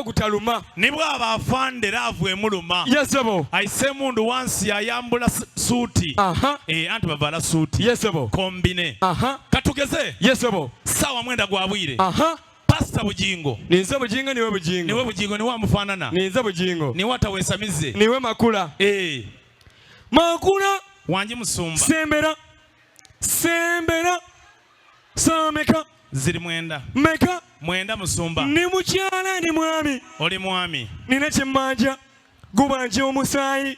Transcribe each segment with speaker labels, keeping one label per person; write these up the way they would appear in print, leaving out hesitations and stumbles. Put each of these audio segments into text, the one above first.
Speaker 1: Gutaluma.
Speaker 2: Ni bwaba afande laavu emuluma.
Speaker 1: Ye ssebo.
Speaker 2: Aise emundu wansi yayambula suuti.
Speaker 1: Aha.
Speaker 2: Eh, anti bavaala suuti.
Speaker 1: Ye ssebo.
Speaker 2: Kombine.
Speaker 1: Aha.
Speaker 2: Katugeze.
Speaker 1: Ye ssebo.
Speaker 2: Saawa mwenda gwa bwire.
Speaker 1: Aha.
Speaker 2: Pastor Bugingo.
Speaker 1: Ninze Bugingo niwe Bugingo.
Speaker 2: Niwe Bugingo niwe amufanana.
Speaker 1: Ninze Bugingo.
Speaker 2: Niwe atawesamize.
Speaker 1: Niwe Makula.
Speaker 2: Eh.
Speaker 1: Makula.
Speaker 2: Wangi musumba.
Speaker 1: Sembera. Sembera. Saawa meka?
Speaker 2: Ziri mwenda.
Speaker 1: Meka?
Speaker 2: Mwenda musumba.
Speaker 1: Ndi mukyala ndi mwami.
Speaker 2: Oli mwami.
Speaker 1: Nina kye mmanja gubanja omusaayi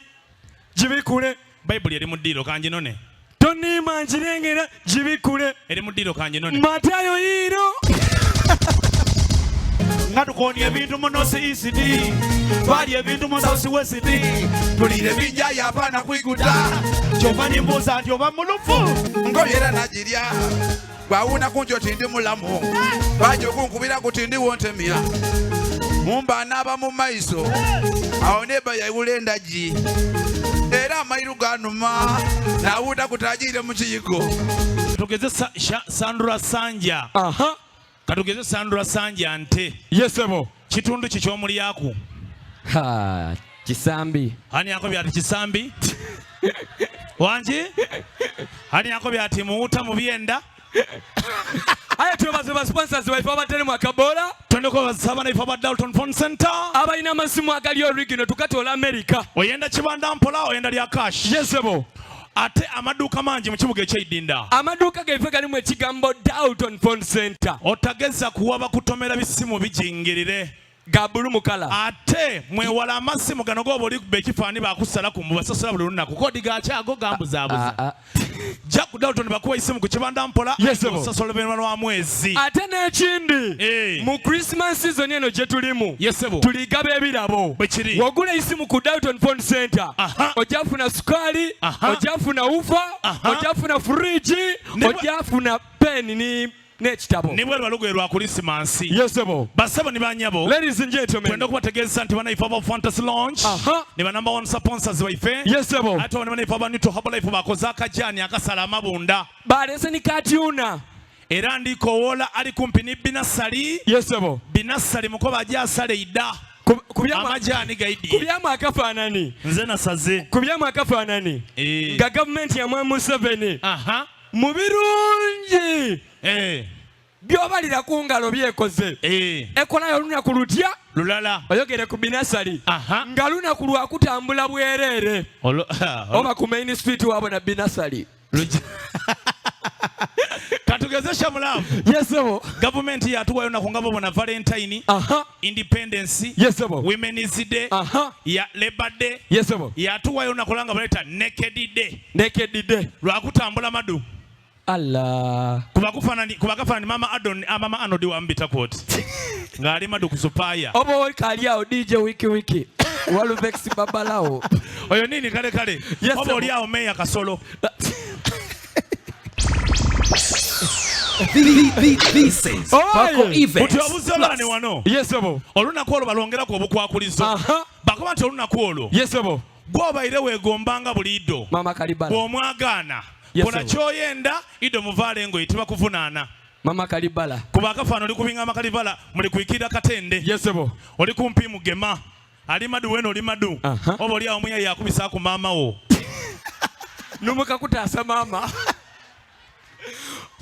Speaker 1: gibikule.
Speaker 2: Bayibuli eri mu ddiiro kanginone.
Speaker 1: Tonimba nkirengera gibikule.
Speaker 2: Eri mu ddiiro kanginone.
Speaker 1: Matayo yiiro.
Speaker 3: Nga tukonya ebintu mu North East, twalya ebintu mu South West,
Speaker 4: Tulire bijja abaana kwiguta.
Speaker 3: Kyova nimbuuza nti oba mulufu.
Speaker 4: Ngoye era nagirya bwawuna kunti oti ndi mulamu baja okunkubira kuti ndiwo ntemya mumba anaaba mu maiso awo neba yaigula endagi era amairu ganuma nawuuta kutagiire mu kiyiko.
Speaker 2: Tugeze Sandra Sanja.
Speaker 1: Aha.
Speaker 2: Katugeze Sandra Sanja nte.
Speaker 1: Yes sebo.
Speaker 2: Kitundu ki ky'omulyaku?
Speaker 5: Ha, Kisambi.
Speaker 2: Ani akobye ati Kisambi? Wangi? Ani akobye ati muwuta mu byenda?
Speaker 1: Aye twebaze ba sponsors baife abateremu akabola.
Speaker 2: Twende kwebaza abaana ife aba Dalton Phone Center.
Speaker 1: Abalina amasimu agali original tugatoola America.
Speaker 2: Oyenda kibanda mpola oyenda lya cash.
Speaker 1: Yes sebo.
Speaker 2: Ate amaduuka mangi mu kibuga eky'eidinda.
Speaker 1: Amaduuka gaife galimu ekigambo Dalton Phone Center.
Speaker 2: Otageza kuwaba kutomera bisimu bijingirire.
Speaker 1: Ga bulu mu kala.
Speaker 2: Ate mwewala amasimu gano goba oli kuba ekifaani bakusalaku mbu basasula buli lunaku. Kodi gakyago gambuzaabuza.
Speaker 5: Ah, ah.
Speaker 2: Jja ku Dalton bakuwa esimu ku kibanda mpola.
Speaker 1: Yes, sebo.
Speaker 2: Osasula oluvannyuma lwa mwezi.
Speaker 1: Ate n'ekindi
Speaker 2: Eh.
Speaker 1: mu Christmas season eno gye tulimu
Speaker 2: Yes, sebo.
Speaker 1: tuligaba ebirabo.
Speaker 2: Bwe kiri.
Speaker 1: Wogula esimu ku Dalton Phone Center
Speaker 2: Aha.
Speaker 1: ojja funa sukaali,
Speaker 2: Aha.
Speaker 1: ojja funa ufa,
Speaker 2: Aha.
Speaker 1: ojja funa fridge,
Speaker 2: Ne bwe-
Speaker 1: ojja funa pen ni n'ekitabo.
Speaker 2: Ni bwe luba lugoye lwa Kulisimansi.
Speaker 1: Yes, sebo.
Speaker 2: Basebo ni banyabo.
Speaker 1: Ladies and gentlemen.
Speaker 2: Twenda okubategeeza nti banaife aba Fantasy Lounge
Speaker 1: Aha.
Speaker 2: ni ba number one sponsors baife.
Speaker 1: Yes, sebo.
Speaker 2: Ate bano banaife aba Nutro Herbalife bakoze akajaani akasala amabunda.
Speaker 1: Baleese ni katyuna.
Speaker 2: Era ndi kowoola ali kumpi ni Binasali.
Speaker 1: Yes, sebo.
Speaker 2: Binasali mukoba ajja asala eida. Amajaani gaidie.
Speaker 1: Kubyamu akafaanani.
Speaker 2: Nze nasaze.
Speaker 1: Kubyamu akafaanani.
Speaker 2: Eh.
Speaker 1: Nga gavumenti ya Mwami Museveni.
Speaker 2: Aha.
Speaker 1: Mu birungi.
Speaker 2: Eh.
Speaker 1: By'obalira ku ngalo byekoze.
Speaker 2: Eh.
Speaker 1: Ekolayo olunaku lutya?
Speaker 2: Lulala.
Speaker 1: Oyogere ku Binasali.
Speaker 2: Aha.
Speaker 1: Nga lunaku lwa kutambula bwereere. Oba ku main street wabona Binasali.
Speaker 2: Katugeze Shamulavu.
Speaker 1: Yes, sebo.
Speaker 2: Gavumenti yatuwayo naku nga bobona Valentine.
Speaker 1: Aha.
Speaker 2: Independence.
Speaker 1: Yes, sebo.
Speaker 2: Women's Day.
Speaker 1: Aha.
Speaker 2: Ya Labor Day.
Speaker 1: Yes, sebo.
Speaker 2: Yatuwayo naku langa baleta Naked Day.
Speaker 1: Naked Day.
Speaker 2: Lwakutambula madu.
Speaker 5: Allah.
Speaker 2: Kuba kuba kafanani mama Adon, ah, mama Arnold wa mbita kwoti. Ng'ali madu kusupaya.
Speaker 5: Oba oli awo DJ wiki wiki. Waluvex babalao.
Speaker 2: Oyo nini kale kale.
Speaker 1: Yes,
Speaker 2: Oba
Speaker 1: sebo.
Speaker 2: oli awo meya Kasolo.
Speaker 6: This is
Speaker 1: Oye.
Speaker 6: Paco Events.
Speaker 2: Buti obuze abaana wano.
Speaker 1: Yes, sebo.
Speaker 2: Olunaku olwo balwongerako obukwakulizo.
Speaker 1: Aha.
Speaker 2: Bakuba nti olunaku olwo.
Speaker 1: Yes, sebo.
Speaker 2: Gw'obaire weegombanga buli iddo.
Speaker 5: Mama Kalibala.
Speaker 2: Bw'omwagaana.
Speaker 1: Yes,
Speaker 2: Kola
Speaker 1: sebo.
Speaker 2: ky'oyenda iddo muvaale engoye tibakuvunaana.
Speaker 5: Mama Kalibala.
Speaker 2: Kuba akafaano oli kubinga amakalibala muli kwikirira Katende.
Speaker 1: Yes, sebo.
Speaker 2: Oli kumpi mugema. Ali madu weno oli madu.
Speaker 5: Aha.
Speaker 2: Oba oli awo muyayi akubisaako maama wo.
Speaker 1: Numuka kutaasa maama.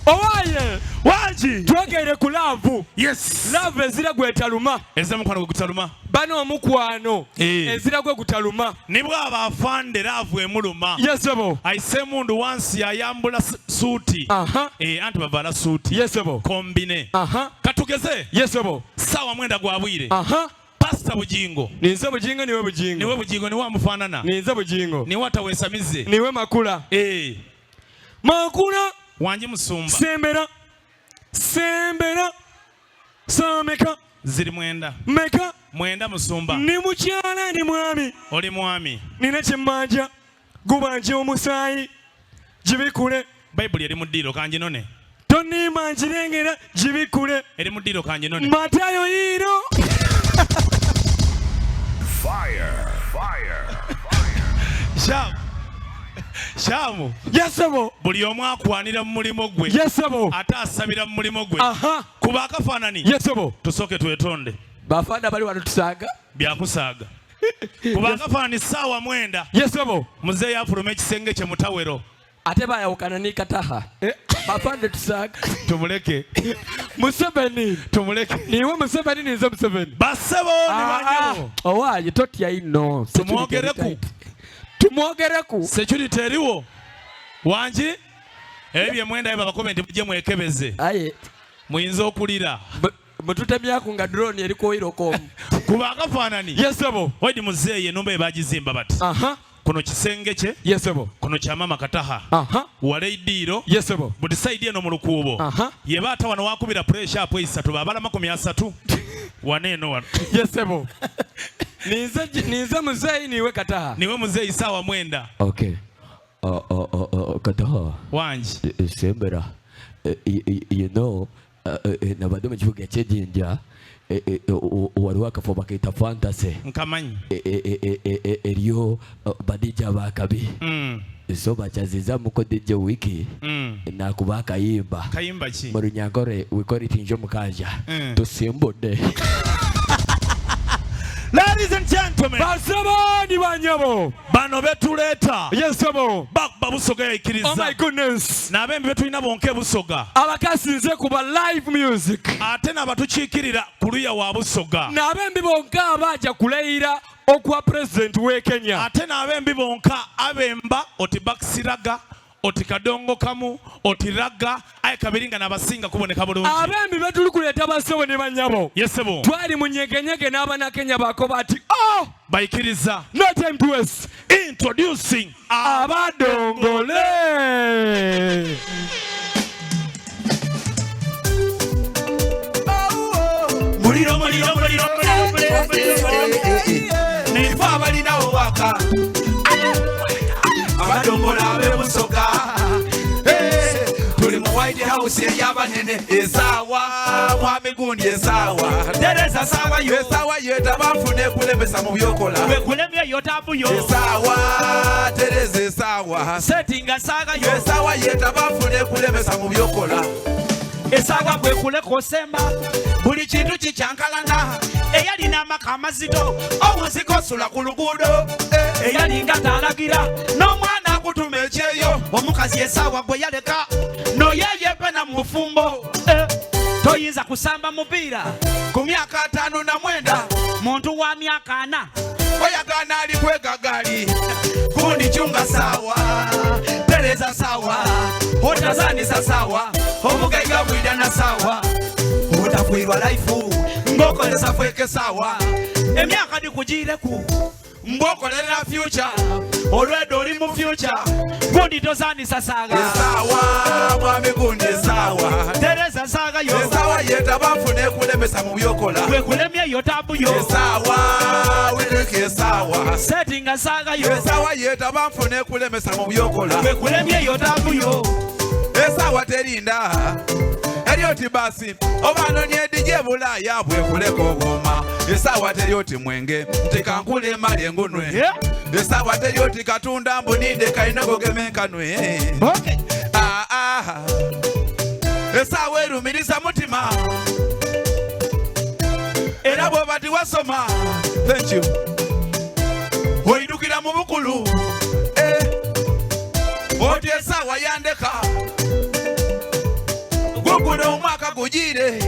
Speaker 1: Owaye.
Speaker 2: Wangi.
Speaker 1: Twogere ku laavu.
Speaker 2: Yes.
Speaker 1: Laavu ezira gwetaluma.
Speaker 2: Ezira mukwano gwe gutaluma.
Speaker 1: Bano omukwano.
Speaker 2: Eh.
Speaker 1: Ezira gwe gutaluma.
Speaker 2: Ni bw'aba afande laavu emuluma.
Speaker 1: Yes, sebo.
Speaker 2: Aise emundu wansi yayambula suuti.
Speaker 1: Aha.
Speaker 2: Eh, anti bavaala suuti.
Speaker 1: Yes, sebo.
Speaker 2: Kombine.
Speaker 1: Aha.
Speaker 2: Katugeze.
Speaker 1: Yes, sebo.
Speaker 2: Saawa mwenda gwa bwire.
Speaker 1: Aha.
Speaker 2: Pastor Bugingo.
Speaker 1: Ninze Bugingo niwe Bugingo.
Speaker 2: Niwe Bugingo niwe amufanana.
Speaker 1: Ninze Bugingo.
Speaker 2: Niwe atawesamize.
Speaker 1: Niwe Makula.
Speaker 2: Eh.
Speaker 1: Makula.
Speaker 2: Wangi musumba.
Speaker 1: Sembera. Sembera. Sameka.
Speaker 2: Ziri mwenda.
Speaker 1: Meka.
Speaker 2: Mwenda musumba.
Speaker 1: Ni mukyala ni mwami.
Speaker 2: Oli mwami.
Speaker 1: Nina kye mmanja. Gubanja omusaayi. Gibikule.
Speaker 2: Bayibuli eri mu ddiiro kanginone.
Speaker 1: Tonimba nkirengera gibikule.
Speaker 2: Eri mu ddiiro kanginone.
Speaker 1: Matayo yiiro.
Speaker 7: Fire. Fire. Fire.
Speaker 2: Shamu. Shamu.
Speaker 1: Yes, sebo.
Speaker 2: Buli omu akwanira mu mulimu gwe.
Speaker 1: Yes, sebo.
Speaker 2: Ate asabira mu mulimu gwe.
Speaker 1: Aha.
Speaker 2: Kuba akafaanani.
Speaker 1: Yes, sebo.
Speaker 2: Tusooke twetonde.
Speaker 1: Bafana bali wano tusaaga.
Speaker 2: Byakusaaga. Kubanga faani ssaawa 9.
Speaker 1: Yesebo.
Speaker 2: Muzeeyi afuluma ekisenge kye mutawero.
Speaker 1: Ate bayawukana ni Kataha. Bafande tusaaga.
Speaker 2: Tumuleke.
Speaker 1: Museveni.
Speaker 2: Tumuleke.
Speaker 1: Niwe Museveni ninze Museveni.
Speaker 2: Basebo ni banyabo.
Speaker 1: Owaye totya ino.
Speaker 2: Tumwogereku.
Speaker 1: Tumwogereku.
Speaker 2: Security eriwo. Wangi? Ebyo mwenda eba bakobe nti mujje mwekebeze.
Speaker 1: Aye.
Speaker 2: Muyinza okulira.
Speaker 1: Mututemyaku nga drone eri kuoiroko omu.
Speaker 2: Kuba akafaanani.
Speaker 1: Yesebo.
Speaker 2: Waidi muzeeyi enumba ebagizimba bati. Kuno kisenge kye.
Speaker 1: Yesebo.
Speaker 2: Kuno kya mama Kataha. Wala eidiiro.
Speaker 1: Yesebo.
Speaker 2: Buli side eno mu lukuubo. Ye baata wano wakubira pressure apo 3 babala 30. Wano eno wano.
Speaker 1: Yesebo. Ninze muzeeyi niwe Kataha.
Speaker 2: Niwe muzeeyi sawa 9.
Speaker 1: Okay. Kataha.
Speaker 2: Wangi.
Speaker 1: Sembera. You know, nabadde mu kibuga eky'ejjinja waliwo akafo bakayita fantasy.
Speaker 2: Nkamanyi.
Speaker 1: Eriyo badijja bakabi. So bakyaziza muko DJ Wiki nakuba akayimba.
Speaker 2: Kayimba ki?
Speaker 1: Mu Runyankore we call it Njo Mukanja. Tusimbudde.
Speaker 2: Ladies and gentlemen.
Speaker 1: Basebo ni banyabo.
Speaker 2: Bano betuleeta.
Speaker 1: Yes sebo.
Speaker 2: Bakuba Busoga yaikiriza.
Speaker 1: Oh my goodness.
Speaker 2: N'abembi betulina bonke Busoga.
Speaker 1: Abakasinze kuba live music.
Speaker 2: Ate n'abatukiikirira ku luya wa Busoga.
Speaker 1: N'abembi bonka abaja kulayira okwa president we Kenya.
Speaker 2: Ate n'abembi bonka abemba oti bakisiraga oti kadongo kamu oti raga aye kabiringa n'abasinga kuboneka bulungi.
Speaker 1: Abembi betuli kuleeta basebo ne banyabo.
Speaker 2: Yes sebo.
Speaker 1: Twali mu nyegenyege n'Abannakenya bakoba ati oh!
Speaker 2: Bayikiriza.
Speaker 1: No time to waste.
Speaker 2: Introducing
Speaker 1: Abadongole.
Speaker 3: Muliro, muliro, muliro, muliro, muliro, muliro. Nifa abalinawo waka. Abadongola ab'e Busoga. Tuli mu White House ey'abanene.
Speaker 4: Esaawa, mwami gundi esaawa.
Speaker 3: Tereza saawa yo.
Speaker 4: Esaawa yeetaba nfune ekulemesa mu by'okola.
Speaker 3: Wekulemye yo taabu yo.
Speaker 4: Esaawa, Tereza esaawa.
Speaker 3: Setinga saaga yo.
Speaker 4: Esaawa yeetaba nfune ekulemesa mu by'okola.
Speaker 3: Esaawa bwekuleka osemba. Buli kintu kikyankalana. Eyalina amaka amazito.
Speaker 4: Omuziki osula ku luguudo.
Speaker 3: Eyalinga talagira.
Speaker 4: N'omwana akutuma ekyeyo.
Speaker 3: Omukazi esaawa gwe yaleka. N'oyeeyepena mu bufumbo. Toyinza kusamba mupiira.
Speaker 4: Ku myaka 59.
Speaker 3: Muntu wa myaka 4.
Speaker 4: Oyagaana ali kwegagaali. Gundi chunga sawa. Tereza sawa.
Speaker 3: Otazanisa sawa. Omugaiga bwida na sawa. Otakwirwa life. Ng'okozesa
Speaker 4: fweke sawa.
Speaker 3: Emyaka dikugireku.
Speaker 4: Mbwokolera future.
Speaker 3: Olwedde oli mu future. Gundi tozanisa saaga.
Speaker 4: Esaawa, mwami gundi esaawa.
Speaker 3: Tereza saaga yo.
Speaker 4: Esaawa yeetaba nfune ekulemesa mu by'okola.
Speaker 3: Wekulemye yo taabu yo.
Speaker 4: Esaawa, wireke esaawa.
Speaker 3: Setinga saaga yo.
Speaker 4: Esaawa yeetaba nfune ekulemesa mu by'okola.
Speaker 3: Wekulemye yo taabu yo.
Speaker 4: Esaawa terinda. Eri oti basi oba anonye DJ Bulaaya bwekuleka obuuma. Esaawa teri oti mwenge nti kankule emali engunwe. Esaawa teri oti katunda mbuninde kalina gogemenkanwe. Esaawa erumiriza mutima. Era bw'oba tiwasoma. Thank you. Oyidukira mu bukulu. Oti esaawa yandeka. Guguno omwaka gugire.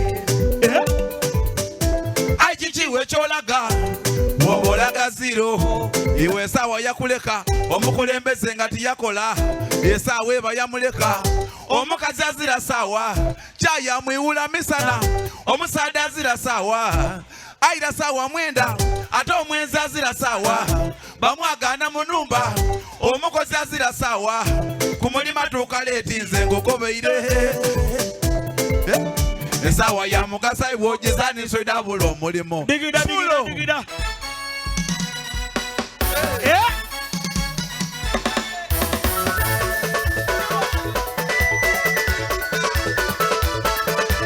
Speaker 4: Ai kikiwe ky'olaga. Bw'oba olaga zero. Iwe esaawa yakuleka. Omukulembeze nga tiyakola. Esaawa eba yamuleka. Omukazi azira saawa. Kyayamwiwula misana. Omusaadha azira saawa. Aira saawa 9. Ate omwenzi azira saawa. Bamwagaana mu nnumba. Omukozi azira saawa. Ku mulima tuuka leeti nze ngugobeire. Esaawa ya mugasa iwe ogizanisa oidabula omulimu.
Speaker 3: Digida, digida, digida.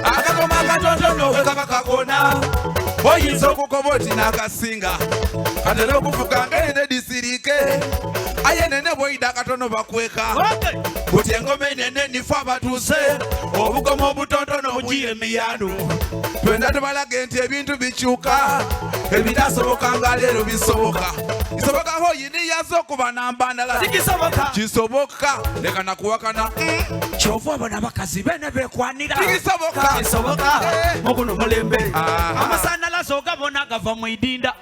Speaker 4: Akakoma akatonotono we kaba kakona. Oyinza okukoba oti n'akasinga. Katera okufuka ng'erinde disirike. Aye nene bwoida katono bakweka. Buti engoma enene nife abatuuse. Obugoma obutontono obujiira emiyano. Twenda tubalage nti ebintu bikyuka. Ebitasoboka nga leero bisoboka. Kisoboka ho yini yaza okuba namba ndala.
Speaker 3: Tikisoboka.
Speaker 4: Kisoboka leka nakuwakana.
Speaker 3: Kyova obona abakazi bene bekwanira.
Speaker 4: Tikisoboka.
Speaker 3: Kisoboka. Muguno mulembe.
Speaker 4: Aha.
Speaker 3: Amasanalaze ogabona gava mu idinda.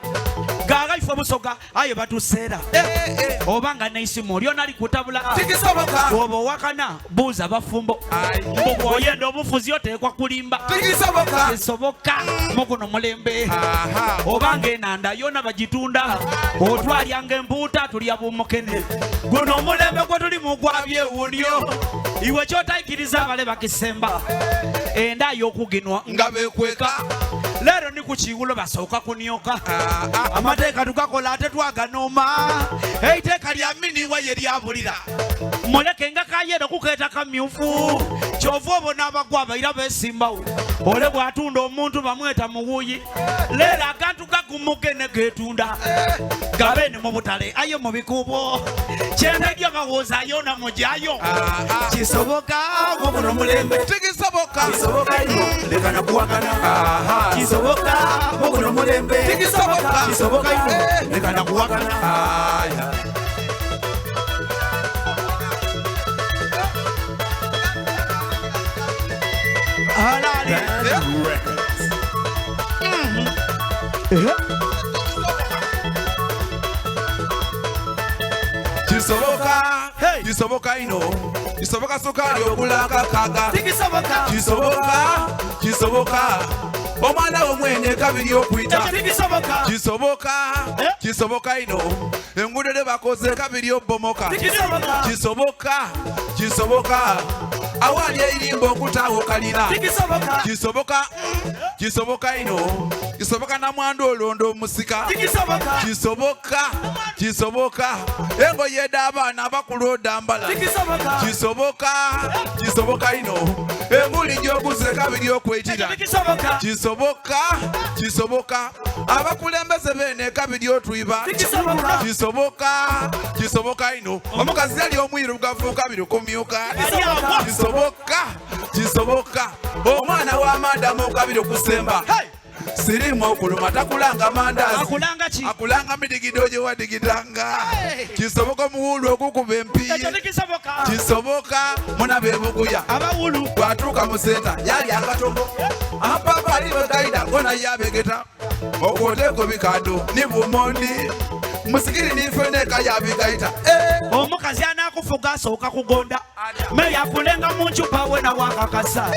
Speaker 3: Gagaife obusoga aye batuseera.
Speaker 4: Eh, eh.
Speaker 3: Oba nga n'eisimu lyona likutabula.
Speaker 4: Tikisoboka.
Speaker 3: Bw'oba owakana buuza bafumbo.
Speaker 4: Aye.
Speaker 3: Mbu bw'oyenda obufuzi oteekwa kulimba.
Speaker 4: Tikisoboka.
Speaker 3: Kisoboka mu guno mulembe.
Speaker 4: Aha.
Speaker 3: Oba ng'enanda yona bagitunda. Otwalyanga empuuta tulya bumukene. Guno omulembe gwe tulimu gwa byewuunyo. Iwe ky'otaikiriza bale bakisemba. Enda y'okuginwa
Speaker 4: Nga bekweka.
Speaker 3: leero ni ku kiwulo basooka kunyoka.
Speaker 4: Ah, ah.
Speaker 3: Amateeka tugakola ate twaganooma.
Speaker 2: Eiteeka lya miniwa ye lyabulira.
Speaker 3: Muleke nga kayero kukeeta kamyufu. Kyova obona abagwa abaira beesimbawo. Ole bw'atunda omuntu bamweta muwuyi. Leero agantu gagumukene getunda. Gabeene mu butale aye mu bikubo. Kyendedya bawooza yona mujayo.
Speaker 4: Ah, ah.
Speaker 3: Kisoboka mu guno mulembe.
Speaker 4: Tikisoboka.
Speaker 3: Kisoboka ino leka nakuwakana.
Speaker 4: Aha.
Speaker 3: Kisoboka mu guno mulembe.
Speaker 4: Tikisoboka.
Speaker 3: Kisoboka ino
Speaker 4: Eh.
Speaker 3: leka nakuwakana.
Speaker 4: Aya.
Speaker 3: Halali.
Speaker 7: Records.
Speaker 4: Kisoboka.
Speaker 3: Hey.
Speaker 4: Kisoboka ino. Kisoboka sukali ogula akakaga.
Speaker 3: Tikisoboka.
Speaker 4: Kisoboka. Kisoboka. Omwana wo mwene kabiri okwita.
Speaker 3: Ekyo tikisoboka.
Speaker 4: Kisoboka.
Speaker 3: Eh?
Speaker 4: Kisoboka ino. Enguudo lye bakoze kabiri obomoka.
Speaker 3: Tikisoboka.
Speaker 4: Kisoboka. Kisoboka. Awali eirimba okutaawo kalina.
Speaker 3: Tikisoboka.
Speaker 4: Kisoboka. Kisoboka ino. Kisoboka namwandu olonda omusika.
Speaker 3: Tikisoboka.
Speaker 4: Kisoboka. Kisoboka. Engoye ed'abaana abakulu odambala.
Speaker 3: Tikisoboka.
Speaker 4: Kisoboka. Kisoboka ino. Enguli gy'oguze kabiri okwetira.
Speaker 3: Ekyo tikisoboka.
Speaker 4: Kisoboka. Kisoboka. Abakulembeze beene kabiri otwiba.
Speaker 3: Tikisoboka.
Speaker 4: Kisoboka. Kisoboka ino. Omukazi yali omwirugavu kabiri okumyuka.
Speaker 3: Tikisoboka.
Speaker 4: Kisoboka. Kisoboka. Omwana wa madamu kabiri okusemba.
Speaker 3: Hey!
Speaker 4: Sirimu okuluma takulanga mandazi.
Speaker 3: Akulanga ki?
Speaker 4: Akulanga midigido gye wadigidanga. Kisoboka omuwulu okukuba empiiye.
Speaker 3: Ekyo tikisoboka.
Speaker 4: Kisoboka muna bebuguya.
Speaker 3: Abawulu.
Speaker 4: Bw'atuuka mu senta yali akatongo. Apapa ali bagaida gona yabegeta. Okwoteeko bikado ni bumondi. Musigiri nifeneka yabigaita. Eh!
Speaker 3: Omukazi anaakufuga asooka kugonda. Meya akulenga mu ncupa we nawe akakasa.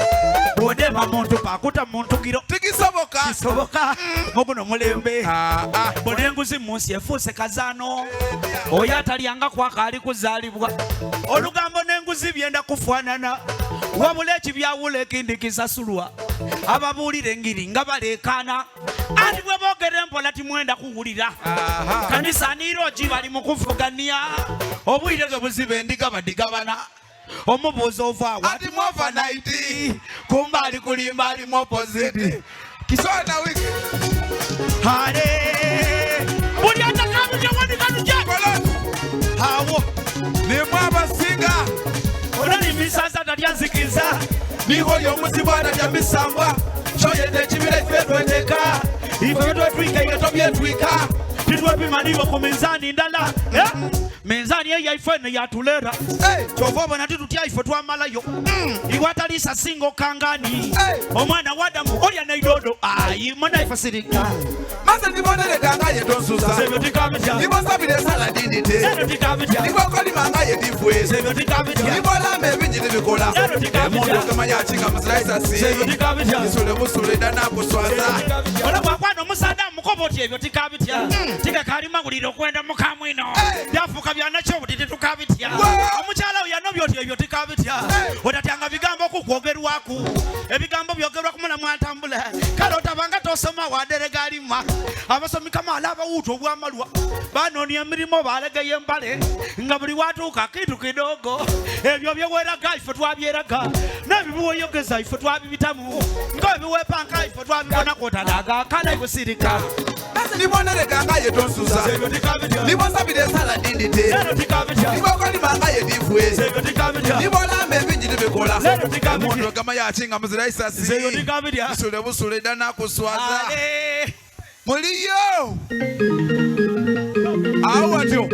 Speaker 3: Bw'odema mu ntupa akuta mu ntugiro.
Speaker 4: Tikisoboka.
Speaker 3: Kisoboka mu guno mulembe.
Speaker 4: Ah, ah.
Speaker 3: Bona enguzi mu nsi efuuse kazaano. Oyo atalyanga kwaka ali kuzaalibwa. Olugambo n'enguzi byenda kufaanana. Wabula ekibyawula ekindi kisasulwa. Ababuulira engiri nga baleekaana. Anti bwe boogera empola timwenda kuwulira.
Speaker 4: Aha.
Speaker 3: Kanisa niirogi bali mu kuvugania. Obwire bwe buziba endiga badigabana. Omubuuza ovaawo
Speaker 4: Ati mwova naiti.
Speaker 3: kumba ali kulimba ali mu opposite.
Speaker 4: Kisona wiki.
Speaker 3: Hale! Buli atakabije wandikatuje.
Speaker 4: Koloni.
Speaker 3: Awo.
Speaker 4: Nimwe abasinga.
Speaker 3: Onalimisaza talya nzikiza.
Speaker 4: Niho y'omuzibu atalya misambwa. Kyoyeta ekibira ife tweteka.
Speaker 3: Ife twetwika
Speaker 4: Ife tobyetwika.
Speaker 3: Titwepima nibo ku minzaani ndala. Eh? Minzaani eyo yaife eno yatulera.
Speaker 4: Hey!
Speaker 3: Kyova obona titutya ife twamalayo. Iwe ataliisa singa okangani.
Speaker 4: Hey!
Speaker 3: Omwana wa Adamu olya neidodo. Ayi munaife sirika.
Speaker 4: Maze ndibonereka nga ye tonsusa.
Speaker 3: Ebyo tikabitya.
Speaker 4: Ndibosabira esala dindite.
Speaker 3: Ebyo tikabitya.
Speaker 4: Ndibokolima nga ye difwe.
Speaker 3: Ebyo tikabitya.
Speaker 4: Ndibolamba ebingi nibikola.
Speaker 3: Ebyo tikabitya.
Speaker 4: Emundu ogemanya akinga musiraisasi.
Speaker 3: Ebyo tikabitya.
Speaker 4: Isule busule danakuswaza.
Speaker 3: Ole bwakwana omusaadha mukoba oti ebyo tikabitya. Tikakaali mawulire okwenda mukamwino. Byafuuka byanakyo buti tetukabitya. Omukyala oyo yanobya oti ebyo tikabitya. Otatyanga bigambo okukwogerwaku. Ebigambo byogerwa ku mulamu atambula. Kale otabanga tosoma waderega alima. Abasomi kamaala abawuuta obwamalwa. Banoonya emirimu balegeyo embale. Nga buli watuuka kitu kidogo. Ebyo byeweraga ife twabyeraga. N'ebibiweyogeza ife twabibitamu. Nga ebiwepanka ife twabibonako otalaga. Kale kusirika.
Speaker 4: Nibonereka nga ye tonsuza. Nibosabira esala dindite. Nibokalima nga ye difwe. Nibolamba ebingi tibikola. Omuntu ogamba yakinga muzira isasi. Busule busule dda nakuswaza. Muliyo. Awo watyo.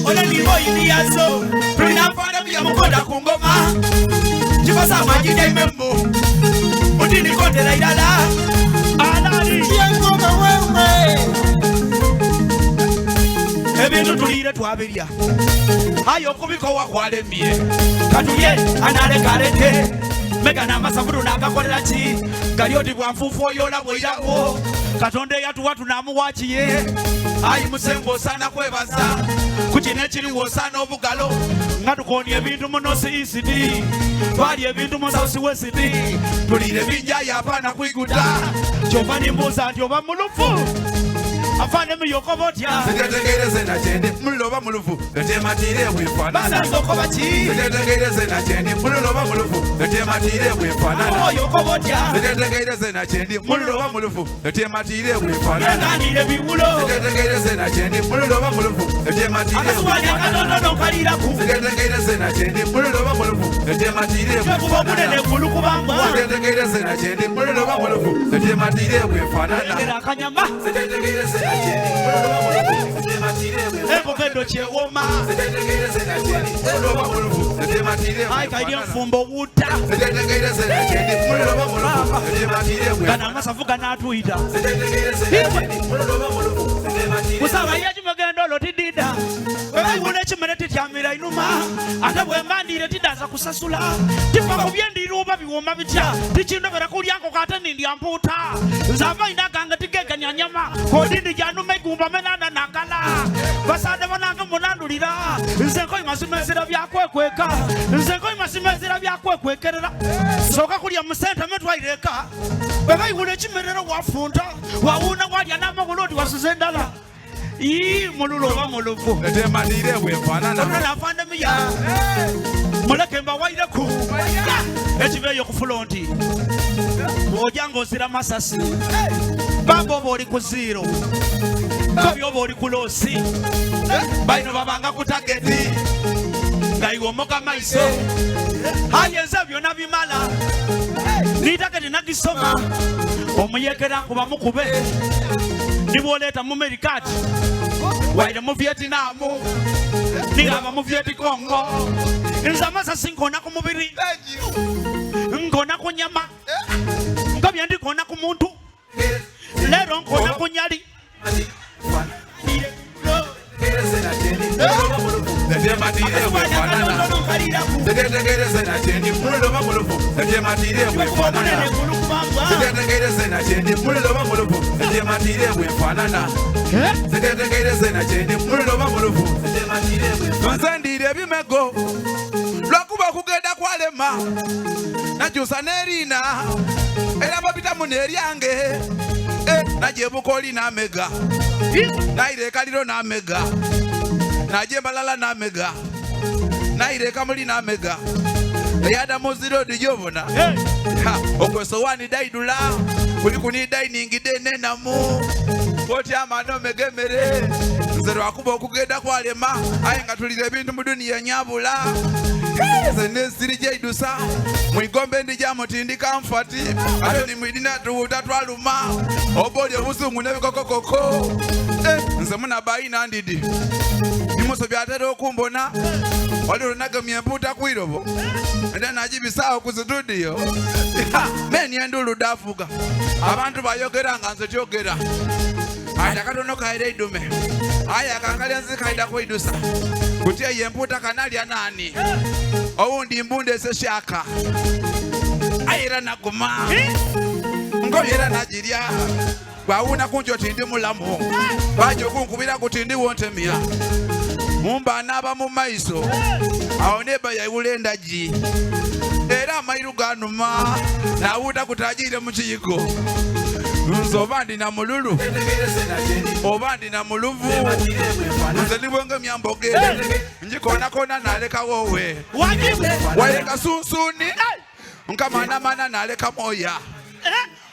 Speaker 3: Ona nibo iliyazo tulina byamukonda ku ngoma kibasa amagi gaimembo undi nikondera irala alali yengoma wewe ebintu tulire twabirya ayo okubikowa kwalemye katulye analekaleke mega n'amasafulu n'agakolera ki gali oti bwanfuufu oyola bweirako Katonda eyatuwa tunamuwa kiye
Speaker 4: ayi musengo osaana kwebaza ku kino ekiriwo osaana obugalo
Speaker 3: nga tukonya ebintu mu North East twali ebintu mu South West
Speaker 4: tulire bingi aye apaana kwiguta
Speaker 3: kyova nimbuuza nti oba mulufu afaane miyokoba otya
Speaker 4: sitetegereze nakyendi muliro oba mulufu etematiire bwefaanana
Speaker 3: basanze okoba ki
Speaker 4: sitetegereze nakyendi muliro oba mulufu etematiire bwefaanana
Speaker 3: oyo okoba otya
Speaker 4: sitetegereze nakyendi muliro oba mulufu etematiire bwefaanana
Speaker 3: yeganire biwulo
Speaker 4: sitetegereze nakyendi muliro oba mulufu etematiire
Speaker 3: akasuwani akatono nkaliraku
Speaker 4: sitetegereze nakyendi muliro oba mulufu etematiire
Speaker 3: kuba omunene gulu kubambwa
Speaker 4: sitetegereze nakyendi muliro oba mulufu etematiire bwefaanana
Speaker 3: era akanyama
Speaker 4: sitetegereze nakyendi muliro oba mulufu etematiire bwefaanana
Speaker 3: enkoko endo kyewoma
Speaker 4: sitetegereze nakyendi muliro oba mulufu etematiire
Speaker 3: ayi kairi
Speaker 4: bwefaanana
Speaker 3: enfumbo wuta
Speaker 4: sitetegereze nakyendi muliro oba mulufu etematiire
Speaker 3: gano
Speaker 4: bwefaanana
Speaker 3: amasavu ganaatuyita
Speaker 4: sitetegereze nakyendi muliro oba mulufu etematiire
Speaker 3: kusaba ye kimegendo olwo tidida webaiwula ekimere tityamira inuma ate bwembandiire tidaza kusasula tifa ku byendiire oba biwoma bitya tikindobera kulya nkoko ate nindya mpuuta nze amaina gange tigeganya nyama kodindi gyanuma egumba menanda nakala basaade banange munandulira nze nkoyi mazima ezira byakwekweka nze nkoyi mazima ezira byakwekwekerera sooka kulya musente metwaire eka bwebayiwula ekimerero wafunta wawuuna walya n'amagulu oti wasuze endala ii mululu oba muluvu
Speaker 4: etematiire bwefaanana
Speaker 3: olulala afandemiya muleke mbawaireku ekiva eyo ku fulonti bw'ojja ng'ozira masasi bamba oba oli ku ziiro kobi oba oli ku loosi
Speaker 4: baino babanga ku tageti
Speaker 3: nga iwe omoga maiso aye nze byonna bimala niitageti nagisoma omuyekera nkuba mukube nibwoleeta mu merikati waire mu vietinamu nigaba mu vietkongo nze amasasi nkona ku mubiri nkona ku nyama nkobye ndikona ku muntu leero nkona ku nyali
Speaker 4: etematiire bwefaanana sitetegereze nakyendi muliro oba mulufu etematiire bwefaanana sitetegereze nakyendi muliro oba mulufu etematiire bwefaanana sitetegereze nakyendi muliro oba mulufu nze ndiire ebimego lwakuba okugenda kwalema nakyusa n'eriina era babitamu n'eryange najebuka oli n'amega naire ekaliro n'amega naje embalala n'amega naire ekamuli n'amega eyadamu zirodi gyobona okwesowaani daidula kuliku ni dining denenamu otyama nomega emmere nze lwakuba okugenda kwalema aye nga tulira ebintu mu duniya nyabula nze nesiri gyeidusa mwigombe ndijamutindi kamfati ate nimwidina tuwuta twaluma oba oli obusungu n'ebikokokoko nze munabayina ndidi nimusobya atera okumbona wali olunagemya empuuta kwirobo era nagibisaawo ku situdiyo meni endulu dafuga abantu bayogera nga nze tyogera aida katono kaira eidume aye akankalenzi kaida kweidusa kuti eyo empuuta kanalya nani owundi mbundese shaka aye era naguma nkobi era nagirya bwawuuna kunti oti ndi mulamu baja okunkubira kuti ndiwo ntemya mumba anaaba mu maiso awo neba yaiwula endagi era amairu ganuma nawuuta kutagiire mu kiyiko nze oba ndina mululu oba ndina muluvu nze ndibwenga emyamboge ngikonakona nalekawowe waleka sunsuuni nkamanamana naleka moya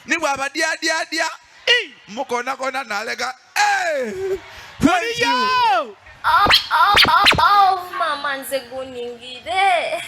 Speaker 4: nibwaba dyadyadya Mukonakona nalega. Hey! Thank you.
Speaker 3: Oliyo!
Speaker 6: Oh, oh, oh, oh, mama nze guningire.